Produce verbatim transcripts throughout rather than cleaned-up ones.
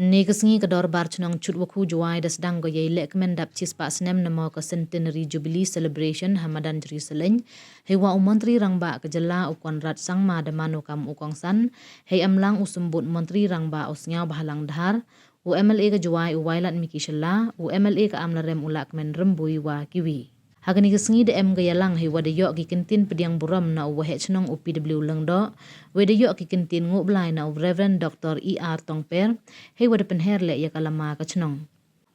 Ynne ka sngi ka Dorbar Chnong Chutwakhu Jowai da sdang ko yei lehkmen dap chispah snem namo ka Centenary Jubilee Celebration ha madan Jri Sylleiñ, heiwa u Montri Rangbah ka jylla u Conrad Sangma da man u kam u kongsan, hei emlang u Symbud Montri Rangbah u Sniawbhalang Dhar, u M L A ka Jowai u Wailadmiki Shylla, u M L A ka Amlarem u Lahkmen Rymbui wa kiwi. Ha kani ka sngi da em ka yalang heiwa da yoh ki kyntien pdiang burom na u Waheh Chnong u P W Lyngdoh, wei da yoh ki kyntien nguh blai na u Reverend Doctor E R Tongper, heiwa da pynher leh ya ka lama ka chnong.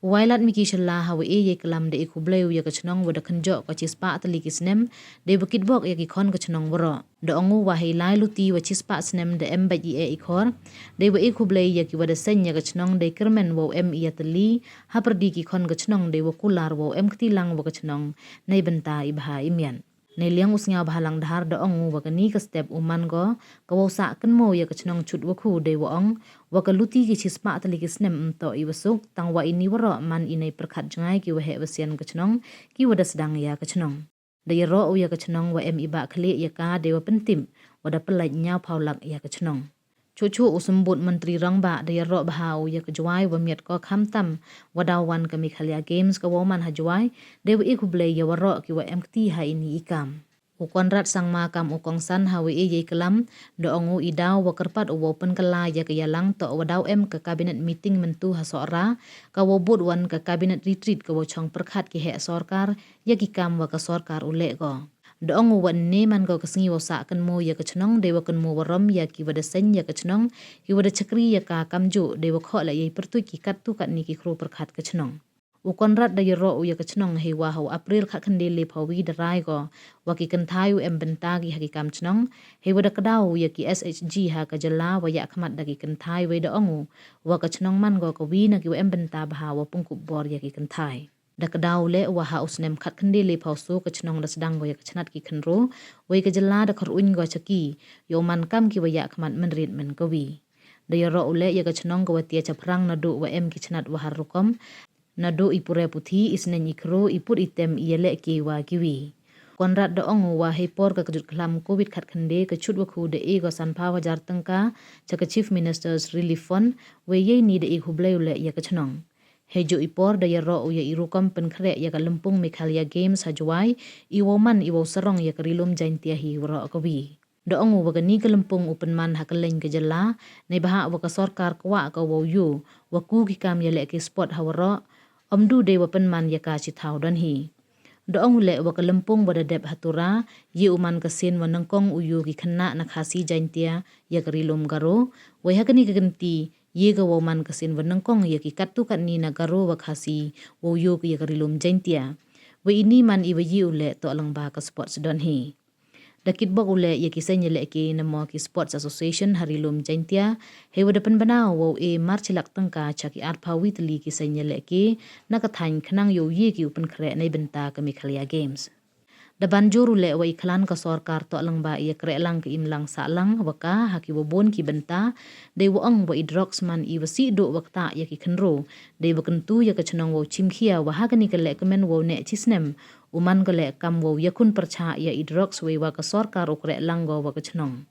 U Wailadmiki Shylla hawa e yei klam da e khublei u ya ka chnong wa da kynjoh ko chispah tylli ki snem, deiwa kitbok ya ki khon ka chnong waroh. Da ong u wa hei lai luti wa chispah snem da em bait i eh i khor, deiwa e khublei ya kiwa da seiñ ya ka chnong dei kyrmen wow em i yatylli, hapyrdi ki khon ka chnong deiwa kular wow em kti lang wa ka chnong, neibynta i bha i miat. Neiliang u Sniawbhalang Dhar da ong u wa kani ka step u man ko, ka wow sah kynmaw ya ka chnong Chutwakhu deiwa ong, wa ka luti ki chispah tylli ki snem ymtoh iwa suk, tangwa ini waroh man i neipyrkhat jngai ki waheh wasian ka chnong, kiwa da sdang ya ka chnong. Da yaroh u ya ka chnong wa em i bah khlieh ya ka deiwa pyntip, wa da pynlait ñiawphaw lak ya ka chnong. Chuh chuh u Symbud Montri Rangbah da yaroh bha u ya ka Jowai wa miat ko khamtam, wa daw wan ka Meghalaya Games ka wow man ha Jowai, deiwa e khublei ya waroh kiwa em kti ha ini i kam. U Conrad Sangma kam u kongsan hawa e yei klam, da ong u i daw wa kyrpad u wow pynkylla ya ka yalang toh wa daw em ka cabinet meeting myntu ha Sohra, ka wow bud wan ka cabinet retreat ka wow chong pyrkhat ki heh sorkar, ya ki kam wa ka sorkar u leh ko. Da ong u wa ynne man ko ka sngi wow sah kynmaw ya ka chnong, deiwa kynmaw warom ya kiwa da seiñ ya ka chnong, kiwa da chakri ya ka kamjooh, deiwa khoh leh yei pyrtuid ki kattu katni ki khru pyrkhat ka chnong. U Conrad da yaroh u ya ka chnong heiwa ha u April khatkhynde lephaw wi da rai ko, wa ki kynthai u em bynta ki ha ki kam chnong, heiwa da kdaw u ya ki S H G ha ka jylla wa yakhmat da ki kynthai wei da ong u, wa ka chnong man ko kawi na kiwa em bynta bha wa pynkup bor ya ki kynthai. Da kdaw u leh wa ha u snem khatkhynde lephaw soo ka chnong da sdang ko ya ka chnat ki khynroo, wei ka jylla da kharuñ ko cha ki, yow man kam kiwa yakhmat mynried mynkawi. Da yaroh u leh ya ka chnong kawa tia chaphrang nadooh wa em ki chnat wa har rukom, nadooh i pure puthi, i sneiñ i khroo, i put i tem, i yalehke wa kiwi. Conrad da ong u wa heipor ka kjut khlam Covid khatkhynde ka Chutwakhu da e ko sanphaw hajar tyngka cha ka Chief Minister's Relief Fund, wei yeini da e khublei u leh ya ka chnong. Heijooh i por da yaroh u ya i rukom pynkhreh ya ka lympung Meghalaya Games ha Jowai, i wow man i wow sarong ya ka Ri-loom Jaiñtia hi waroh kawi. Da ong u wa kani ka lympung u pynman ha kylleiñ ka jylla, neibhah wa ka sorkar kwah ka wow yoo wa ku ki kam yalehke sport ha waroh, ym du deiwa pynman ya ka chithaw donhi. Da ong u leh wa ka lympung wa da dep ha Tura, ye u man ka sien wa nyngkong u yoo ki khynnah na Khasi Jaiñtia ya ka Ri-loom Garo, wei ha kani ka kynti, ye ka wow man ka sien wa nyngkong ya ki kattu katni na Garo wa Khasi wow yoo ki ya ka Ri-loom Jaiñtia. Wei ini man iwa ye u leh toh lyngba ka sports donhi. Da kitbok u leh ya ki seiñ yalehke namo ki Sports Association ha Ri-loom Jaiñtia, heiwa da pynbna u wow e mar chilak tyngka cha ki arphaw wi tylli ki seiñ yalehke na ka thaiñ khnang yow ye ki u pynkhreh neibynta ka Meghalaya Games. Da ban jur u leh wa i khlan ka sorkar toh lyngba i yakrehlang ka imlang sahlang wa ka ha kiwa boon ki bynta, deiwa ong wa i drugs man iwa sih dooh wa ktah ya ki khynroo, deiwa kyntu ya ka chnong wow chimkhia wa ha kani ka lehkmen wow neh chisnem, u man ko leh kam wow yakhun pyrchah ya i drugs weiwa ka sorkar u krehlang ko wa ka chnong.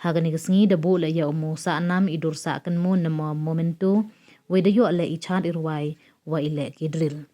Ha kani ka sngi da booh leh ya u moo sahnam, i dur sah kynmoo namo memento, wei da yoh leh i chaad i rwai wa i lehke drill.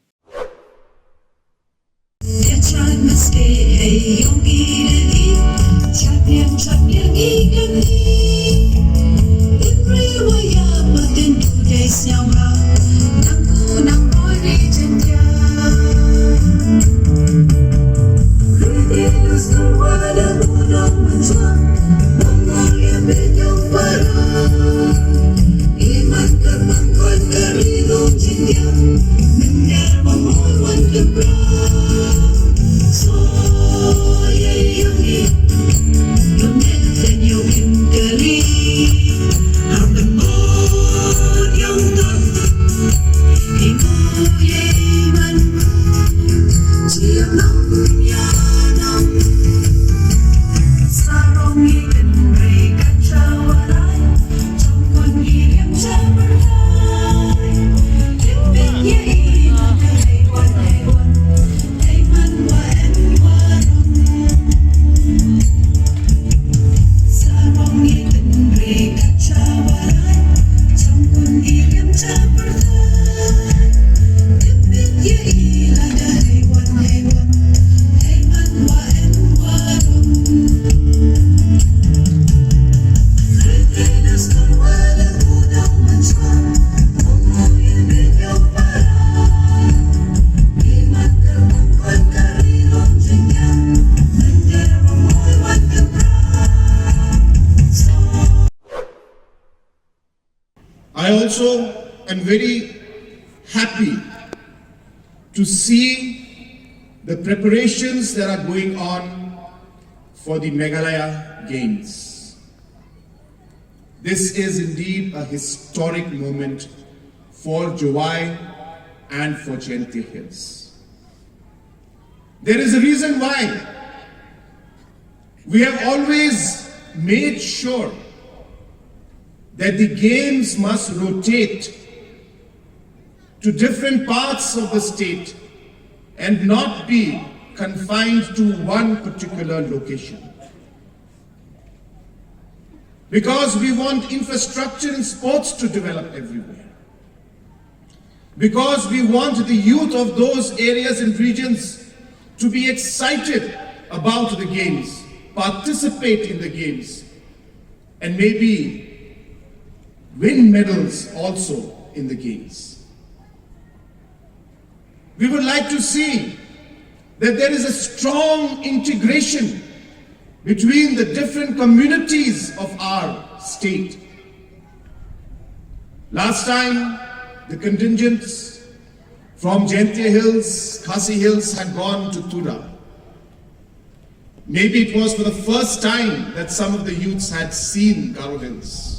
I also am very happy to see the preparations that are going on for the Meghalaya Games. This is indeed a historic moment for Jowai and for Jaintia Hills. There is a reason why we have always made sure that the games must rotate to different parts of the state and not be confined to one particular location. Because we want infrastructure in sports to develop everywhere. Because we want the youth of those areas and regions to be excited about the games, participate in the games, and maybe win medals also in the games. We would like to see that there is a strong integration between the different communities of our state. Last time, the contingents from Jaintia Hills, Khasi Hills had gone to Tura. Maybe it was for the first time that some of the youths had seen Garo Hills.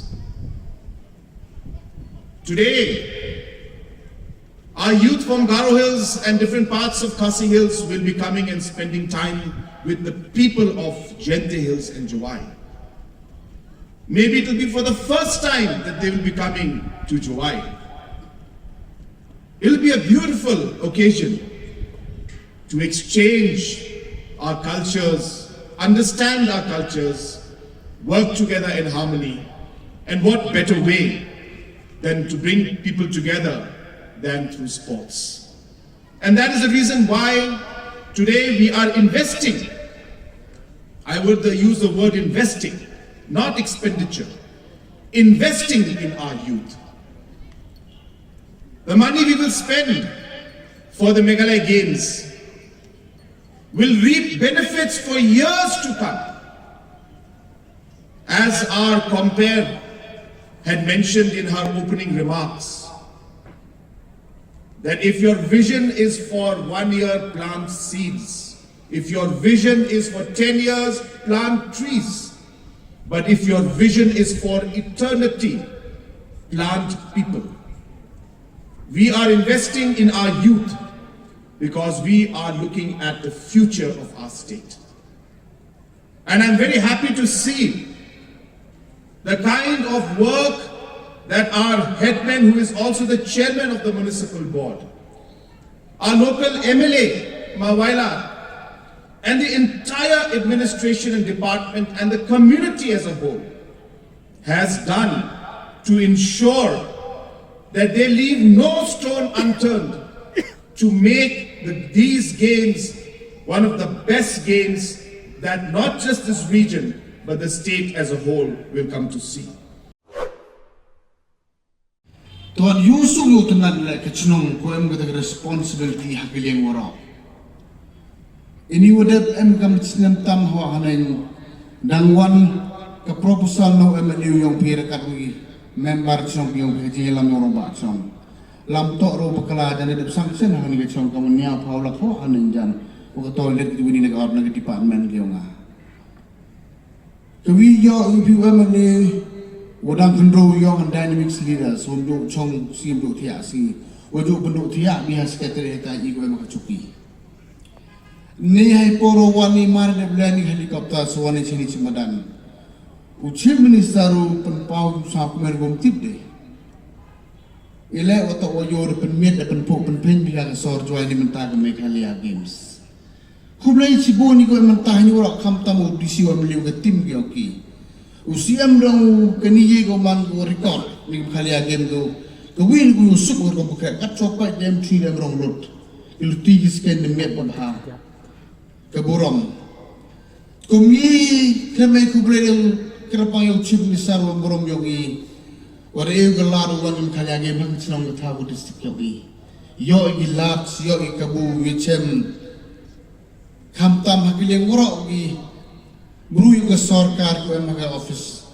Today, our youth from Garo Hills and different parts of Khasi Hills will be coming and spending time with the people of Jaintia Hills and Jowai. Maybe it will be for the first time that they will be coming to Jowai. It'll be a beautiful occasion to exchange our cultures, understand our cultures, work together in harmony, and what better way than to bring people together than through sports. And that is the reason why today we are investing. I would, uh, use the word investing, not expenditure. Investing in our youth. The money we will spend for the Meghalaya Games will reap benefits for years to come. As our compere had mentioned in her opening remarks, that if your vision is for one year, plant seeds. If your vision is for ten years, plant trees. But if your vision is for eternity, plant people. We are investing in our youth because we are looking at the future of our state. And I'm very happy to see the kind of work that our headman, who is also the chairman of the municipal board, our local M L A, Ma Wailadmiki, and the entire administration and department and the community as a whole has done to ensure that they leave no stone unturned to make the, these games one of the best games that not just this region, but the state as a whole will come to see. Tuan yu suk yu tynat le ka chnong ko em ka responsibility ha ki liang waroh. Ini wa dep em kam snem tam hawa haneng dang wan ka proposal no em ni yong phi rakat wi member chnong yong phi jinglam yong rong ba chnong. Lam toh ro bakla dan dep sanction ha ni ka chnong ka mania phaw lak hawa haneng jan. Wa ka toilet ki wini na ka ap na ka department ki yong nga. Ka wi yoh u P M ni wa dang khynroo yoh dynamics leaders, wa mduh chong si mduh thiah si, wa juh pynduh thiah mi ha secretary ta i ko em ka chuki. Ni hai poro wani mar ne bla ni helicopter so wani chini chimadan. U Chief Minister u pynpaw u sa kumer gom tip de. Ile wa toh wa yor pynmiet da pynpuk pynphin bi ka sor Jowai ni mynta ka Meghalaya Games. Khublei chibun ni ko em mynta ni wa kham tam u D C wa mliu ka team ki oki. U C M dong u kani ye ko man ko record ni Meghalaya Games ko. Ka win ko suk ko ko ka kat chok pa dem chi dem rong lut. Ilu ti ki sken ni met pa ha. Ka burom. Kum i khlem ai khublei dang kyrpang yong Chief Minister wa burom yong i. Wa da eu ka lad wan Meghalaya Games ha ka chnong ka thaw ka district yong i. Yoh i lad, yoh i kabu, yoh chem. Khamtam ha ki liang waroh ki bru yong ka sorkar ko em ha ka office.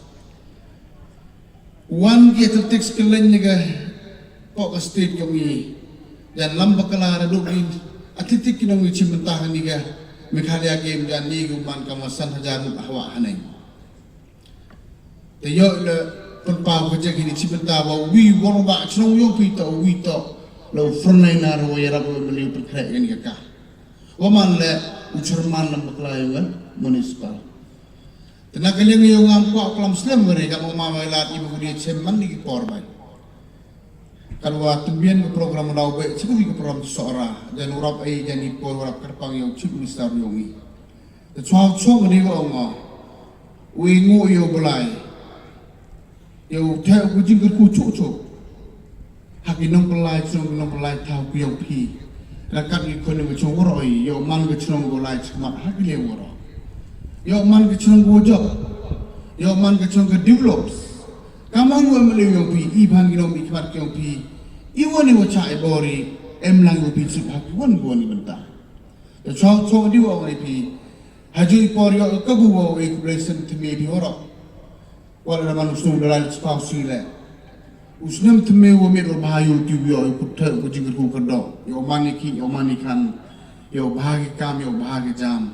Wan ki athletics kylleiñ ya ka, ko ka state yong i. Jan lam bakla da duk i athletics ki nong i chim bynta ha ni ka Meghalaya Game, jan ni u man ka ma san hajar ngut hawa haneng. Te yoh le pynpaw ka jek ini chim bynta wa wi wor ba chnong yong phi to wi to le u frontliner wa yarap wa meliu pynkrek ini ka ka. Wa man le u chairman lam bakla yong ka municipal. Te na ka liang yong ngam kwah klam slem wari ka ma ma wa lad i ba kuni chem man ni ki por bai. Kan wa tymbian ka program daw bai, chim ni ka program sora, jan urap ai, jan i por urap kyrpang yong Chief Minister yong i. Te chwa chwa ni wa ong, u i ngu yow blai. Yow the u jingkyrkhu chuk chuk. Ha ki nongpynlai chnong, ki nongpynlai thaw ki yong phi. Rakat ki khon ka chnong waroh i, yow man ka chnong ko lai chakmat ha ki liang waroh. Yow man ka chnong ko jop. Yow man ka chnong ka develops. Ka man wa meliu yong phi, i bhan ki nong i khmat ki yong phi. I wan i wa cha i bor i, em lang wa phi suk ha ki wan ko ni bynta. Te chong chong di wa wa i phi. Ha ju i por yoh ka bu wa i khublei snem thymme phi waroh. Wa la man u snem da lai chipau si le. U snem thymme wa miet wa bha yow ti yow i kut the u jingkyrkhu kyrdoh. Yow man i ki, yow man i khan. Yow bha ki kam, yow bha ki jam.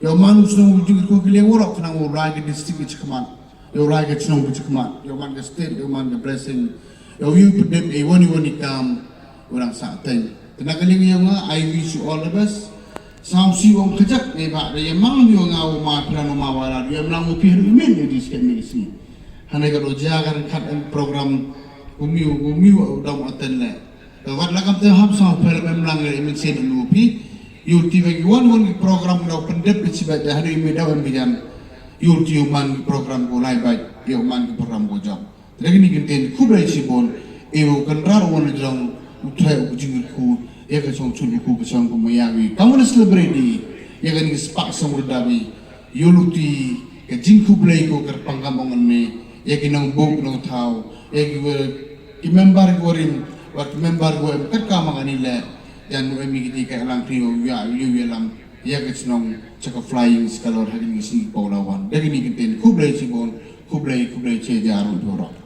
Yow man u snem u jingkyrkhu ki liang waroh khnang u lai ki district ki chakmat. Yow lai ka chnong ka chakmat, yow man ka state, yow man ka blessing. Yow yow pyndep e wani wani kam, u dang sah teng. Te na ka liang yong nga, I wish you all the best. Saw si wong kajak ne ba, da ya mang yow nga u ma plan u ma wala, yow mang u pi haru min e di sket ni si. Hane ka do ja ka rengkat em program, umi u, umi u dam aten le. Wat la kam te ham saw pher em lang e min sen lu pi. Yow ti ba ki wan wan ki program daw pyndep ki chibat da hari mi daw em bijan. Yow ti yow man ki program ko lai bai, yow man ki program ko jam. Lagi ni kynten khublei chibon, e wow kynrad wan jong u thai u jingkyrkhu, ya ka chong chun ku ka chong ko maya wi. Kamu na celebrate di, ya ka ni spak song da wi. Yow lu ti ka jingkhublei ko kyrpang kam ong ne, ya ki nong bok nong thaw, ya ki wa, ki member ko rim, wa ki member ko em kat ka mang ani le, jan nu em ki ti ka lang ti yow ya, yow ya lam, ya ka chnong, cha ka flying skalor ha ki ni si paw la wan. Da ki ni kynten khublei chibon, khublei, khublei che ja ru doro.